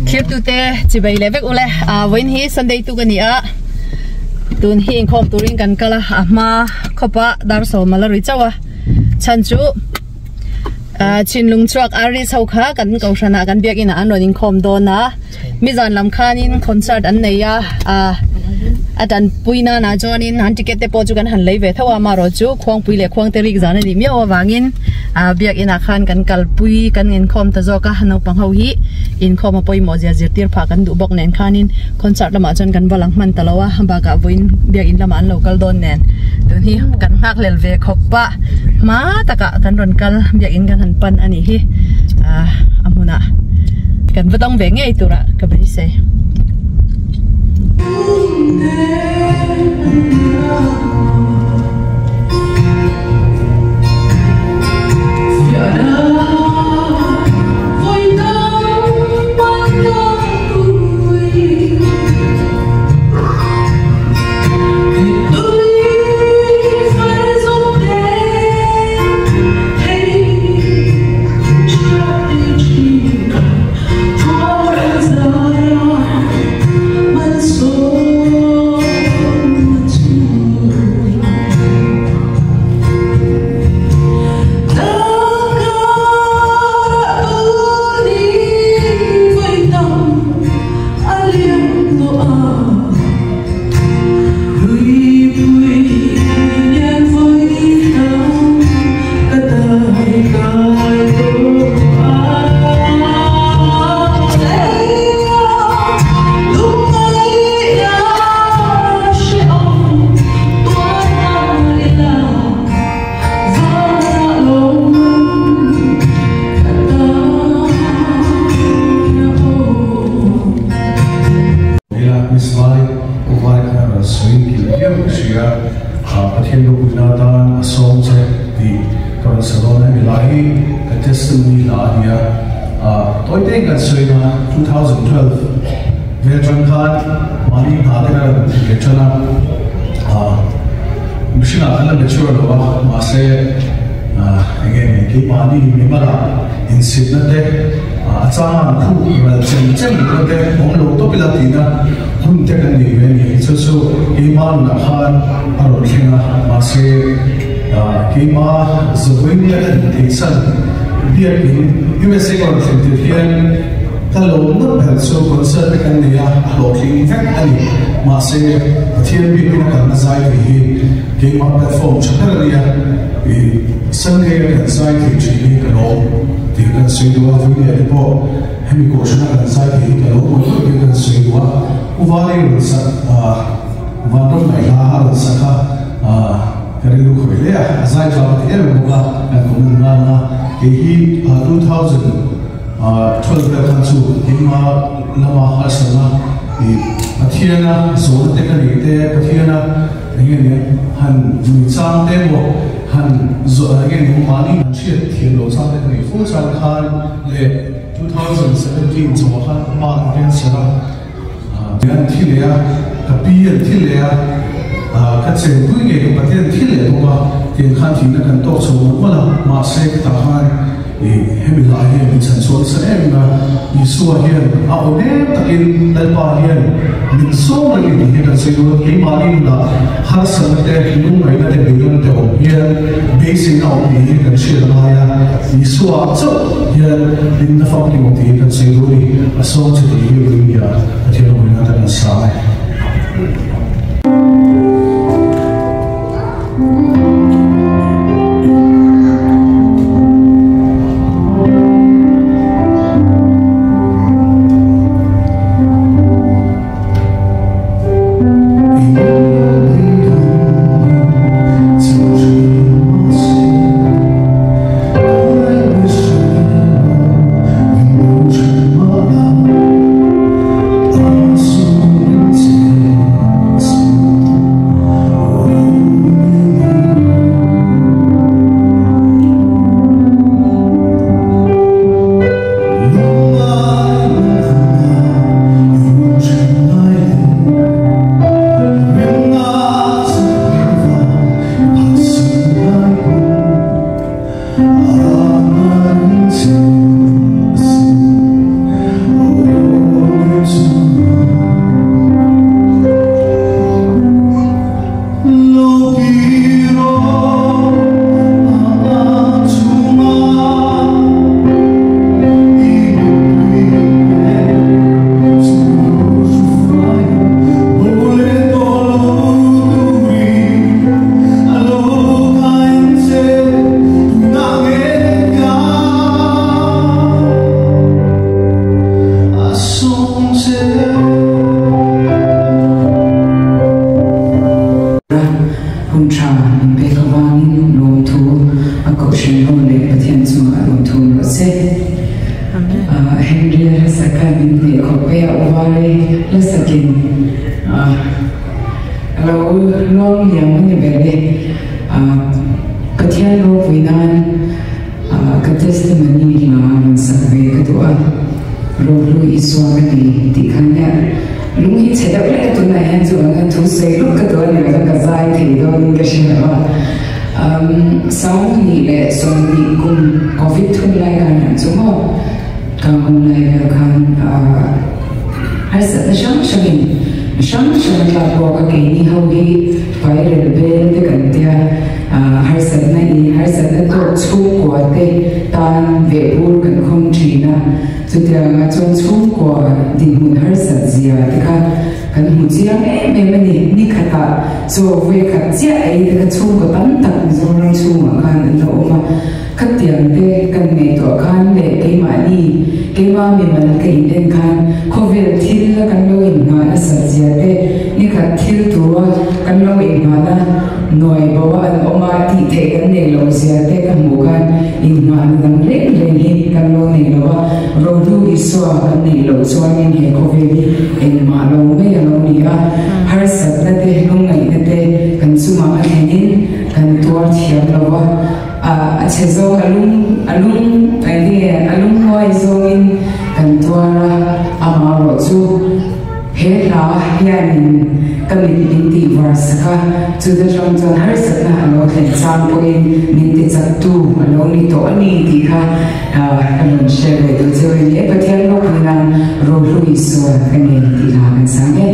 Thirtute chibai leh vek ule a vawiin hi Sunday tuk a ni a tun hi inkhawm turin kan kal a a hma khawpa dar sawm a la ri chauh a chhan chu ah Chinlung chhuak Aris ho kha kan kohhranah kan biakinah an rawn inkhawm dawn a mizan lam khanin concert an nei a ah a tanpui nana chuanin an ticket te pawh chu kan han lei ve tho a amaherawhchu khuangpui leh khuangte rik zan a nih miau avangin ah biakinah khan kan kalpui kan inkhawm ta zawk a naupang ho hi inkhawm a pawimawh zia zirtir phah kan duh bawk nen khanin concert lamah chuan kan va lang hman ta lo a bakah vawiin biakin lamah an lo kal dawn nen tun hi kan nghakhlel ve khawp a hma takah kan rawn kal biakin kan han pan a nih hi ah a hmunah kan va dang ve ngei turah ka beisei. Hela Miss Vai, U Vai khan a rawn sawi kilh viau ka hria, Pathian ropuina atan a sawm che tih ka rawn sa dawn a, hemi lai hi ka testimony hla a ni a, tawi tein kan sawi na 2012 vel atang khan mahni hna te ka rawn ti ve tan a, mihringah kan la mature lo a, mahse enge keimahni mimala insitna te, A changa an khuk ral chem chem na te awm lo tawp ila tihna hun te kan nei ve a ni. Chu chu keima nunah khan a rawn thleng a, mahse keima zawinia ka din theih chhan biakin USA ka rawn thlen tir hian ka lo nat ber chu concert te kan nei a, a hlawhtling vek a ni. Mahse Pathian biakin a kalna zai thei hi keima platform tha ber a nia, Sunday a kan zai thei thin hi ka lawm. Tih kan sawi duh a, Vuilia te pawh hemi kohhrana kan zai thei hi ka lo hmu tawh tih kan sawi duh a, U Vali rawn sak Vanram ngaihla a rawn sak a, ka rilru khawih hle a, a zai tha ka ti em em bawk a, kan comment nghal a, kei hi 2012 vel khan chu keima lama harsatna Pathiana zawhna te ka nei te, Pathiana Enge ni han vui chang te emaw han zawh enge ni mahni han hriat thiam lo chang te ka nei fo chang khan leh 2017 chawah khan ka pa an cancer a, an thi leh a, ka pi an thi leh a, ka chenpui ngei ka pate an thi leh bawk a, tiang khan thihna kan tawk chho mawlh mawlh a, mahse ka tah khan Ih, hemi lai hian min chhan chhuah nasa em a, Isua hian a aw nem takin Lalpa hian min sawm reng ni tih hi kan sawi dawn a, keimahni nunah harsatna te, lungngaihna te, beidawnna te awm hian beiseina awm tih hi kan hriat a ngai a, Isua ah chauh hian hlimna famkim awm tih hi kan sawi dawn a ni, a sawm che tih hi Ringia Pathian rawngbawiin atan an sa a. Kohhran ho leh Pathian chungah lawmthu rawh se. Henry-a hlasak khan min hneh khawp mai a, U Vale hlasakin a lo luang liam a ni ber e. Pathian ropui nan ka testimony hla rawn sak ve ka duh a, Rohlu Isua ka nei tih khan nia lung hi chhe deuh hlek a tunah hian chu ang hian thu sawi lawk ka duh a ni lo ka zai thei dawnin ka hre lo a. Sang hnih leh 20 kum Covid thun lai khan an chu maw ka hun lai vel khan harsatna hrang hrangin hrang hrang a tlak bawk a keini ho hi viral bel te kan tia harsatna in harsatna tawk chhungkua te tan vehbur kan khawm thin a chutianga chuan chhungkua dinhmun harsat zia te kha Kan hmu chiang em em a ni. Ni khatah chaw vawi khat chiah ei te kha chhungkaw tam tak Mizoram chhungah khan an lo awm a. Khatiang te kan ngaihtuah khan leh keimahni, keimah mimal ka in en khan khawvel thil a kan lo inngah nasat zia te, ni khat thil tura kan lo inngahna nuai bo a an awm a tih theih kan neih loh zia te ka hmuh khan inngahna dang reng reng hi kan lo nei lo a. Rohlu Isua kan neih loh chuanin he khawvel hi engmah lo mai a lo ni a, harsatna te, lungngaihna te kan chungah a thlenin kan tuar thiam lo va, a chhe zawng a lung a lung enge a lungnuai zawngin kan tuar a, amaherawh chu he hla hianin ka mit min tih var sak a, chuta tang chuan harsatna a lo thlen chang pawhin min ti chaktu a lo ni tawh a ni tih kha Ka rawn share ve duh chu i ni e, Pathian ropui nan Rohlu Isua ka nei tih hla kan sang e.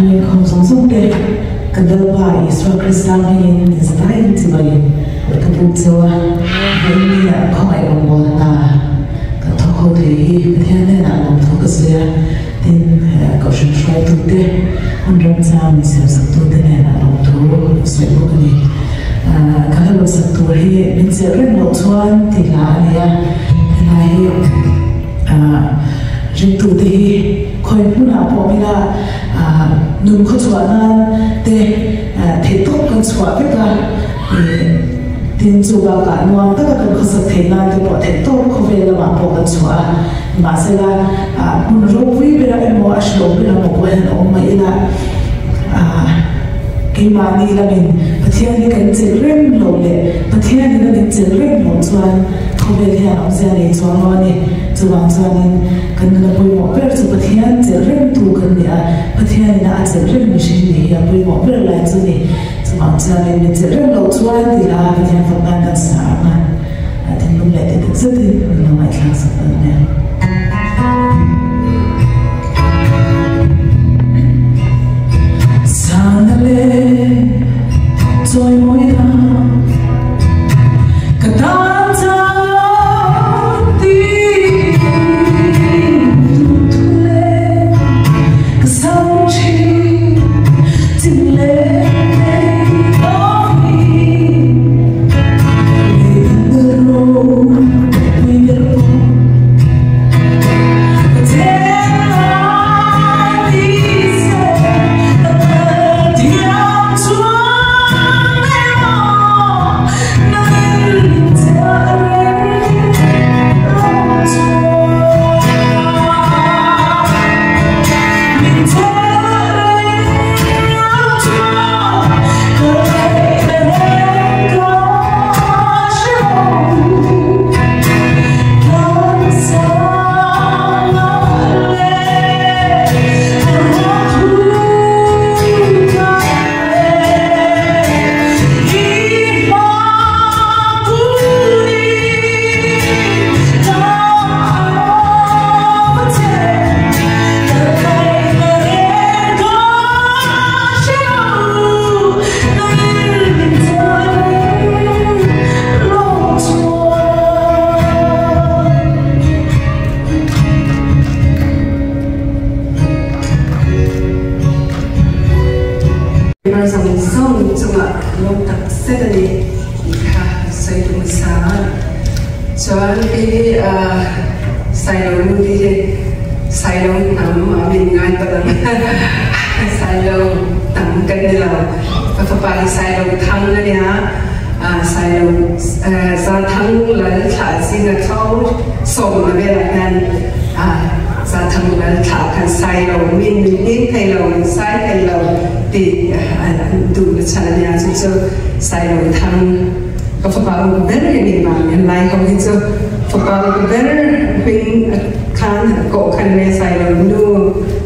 Lengkhawm zawng zawng te kan Lalpa Isua Krista hmingin inzavaiin chibai ka buk cheu a, vawiin ah khawngaih rawngbawlna hna kan thawk ho thei hi Pathian hnenah lawmthu ka sawi a, tin Kohhran hruaitute hun remchang min siamsaktute hnenah lawmthu ka sawi bawk a ni. Ka hla lo sak tur hi min chelh reng loh chuan tih hla a ni a, he hla hi ringtute hi khawi hmunah pawh mila Nun khaw chhuah nan te theihtawp kan chhuah vek a, tin chu bakah nuam taka kan khawsak theih nan te pawh theihtawp khawvel lamah pawh kan chhuah a, nimahsela hmun ropui bera emaw a hrilawm bera maw pawh hian awm mai ila keimahni lamin Pathian hi kan chelh reng loh leh Pathianin a min chelh reng loh chuan khawvel hian awmzia nei chuang lo a ni. Chuvang chuanin kan nuna pawimawh ber chu Pathian chelh rengtu kan ni a, Pathianin a chelh reng mihring nih hi a pawimawh ber lai chu ni. Chuvang chuanin min chelh reng loh chuan ti la Pathian fak nan kan sa ang a, thinlung leh ti tak zetin min lo ngaihthlak sak dawn nia. Sana leh chawimawi dan ka tan chuan ti duhthu leh ka sam thin chin leh nei tawp hi lei ropui ber pawh ka then lai ni se ka kal thiam chuang emaw nangin chiah reng rawh chuan min chiah reng rawh chuan ka ngaihna reng ka hre Member zawng zawng chungah lawm tak zet a ni tih kha sawi duh hmasa a. Chuan hei hi Sailo nu te hi Sailo hnam a min ngai palh ang Sailo hnam kan ni lo. Ka fapa hi Sailo thang a nia. Sailo Zathang Lal thlah zinga thlo sawmna velah hian Zathang Lal thlah khan Sailo min min hning thei lo, min sai thei lo tih an duh na chhan a nia. Chu chu Sailo thang ka fapa uk ber hi ni vang hian lai ho hi chu fapa uk ber hming khan kawh khan nge Sailo nu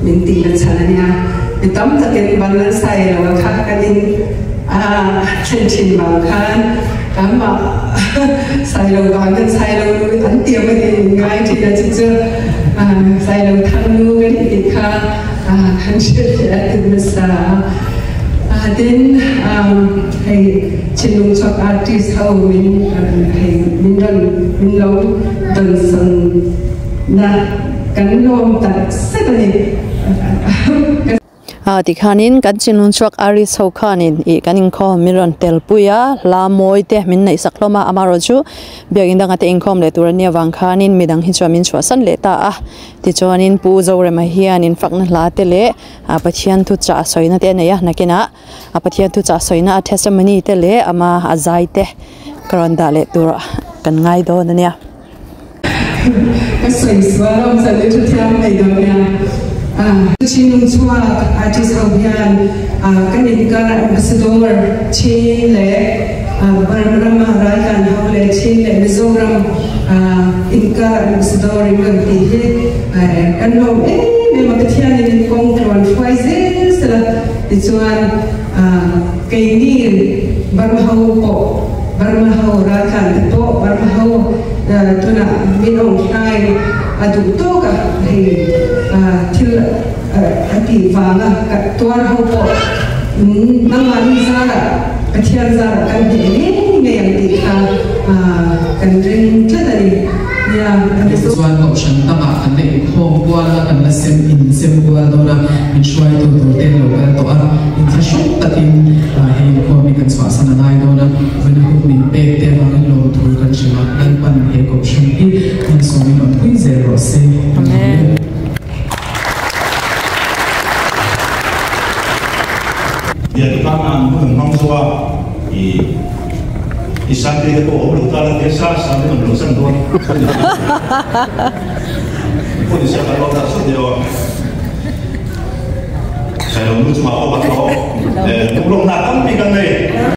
min tih na chhan a nia. Mi tam takin ban an Sailo a kha kan in A thlen thin vang khan amah Sailo vang khan Sailo nu an tiam a ni min ngai thin a chu chu Sailo thang nu kan ti tih kha kan hriat theih a ti hmasa a. Tin hei Thinlung chhuak artist ho min hei min rawn min lo dawnsawn na kan lawm tak zet a ni. A tikhanin kan chinlung chhuak Aris ho khanin ih kan inkhawm min rawn tel pui a, hla mawi te min neih sak hlawm a, amaherawh chu biakin danga te inkhawm leh tur a nia vang khanin midang hi chuan min chhuahsan leh ta a. Tichuanin Pu Zorema hianin fakna hla te leh a Pathian thuchah a sawina te a nei a, nakinah a Pathian thuchah a sawina a testimony te leh ama a zai te ka rawn dah leh tur kan ngai dawn a nia. Ka sawi sual awm zan i thu thiam mai dawn nia. Chin chhuak artist ho hian kan inkar ambassador Chin leh Burma rama raltlan ho leh Chin leh Mizoram inkar ambassador in rawn tih hi kan lawm em em a, Pathianin in kawng tluan hruai zel sela tichuan keini Burma ho pawh Burma ho raltlan te pawh Burma ho tunah min awm hlai a duh tawk a hei thil a tih vanga ka tuar ho pawh nangmahni zarah Pathian zarah kan hneh ngei ngei ang tih kha kan ring tlat a ni. Nia, a ni zawk. Chuan kohhran dangah kan la inkhawm kual a, kan la sem insem kual dawn a, min hruaitu tur te lo kal tawh a, inthlahrung takin hei inkhawm hi kan chhuahsan a ngai dawn a, vawiin hun min pek te avangin lawmthu kan hrilh a, Lalpan he kohhran hi hmansawmin awmpui zel rawh se. Amen. Biak i tan an hun an hmang zo a, i i Sunday te pawh awm lo ta la tia sa sa min awm lo san dawn pawh ni se kan lawm tak zet deuh a. Sailo nu chungah pawh kan lawm, lung lawmna tampi kan nei.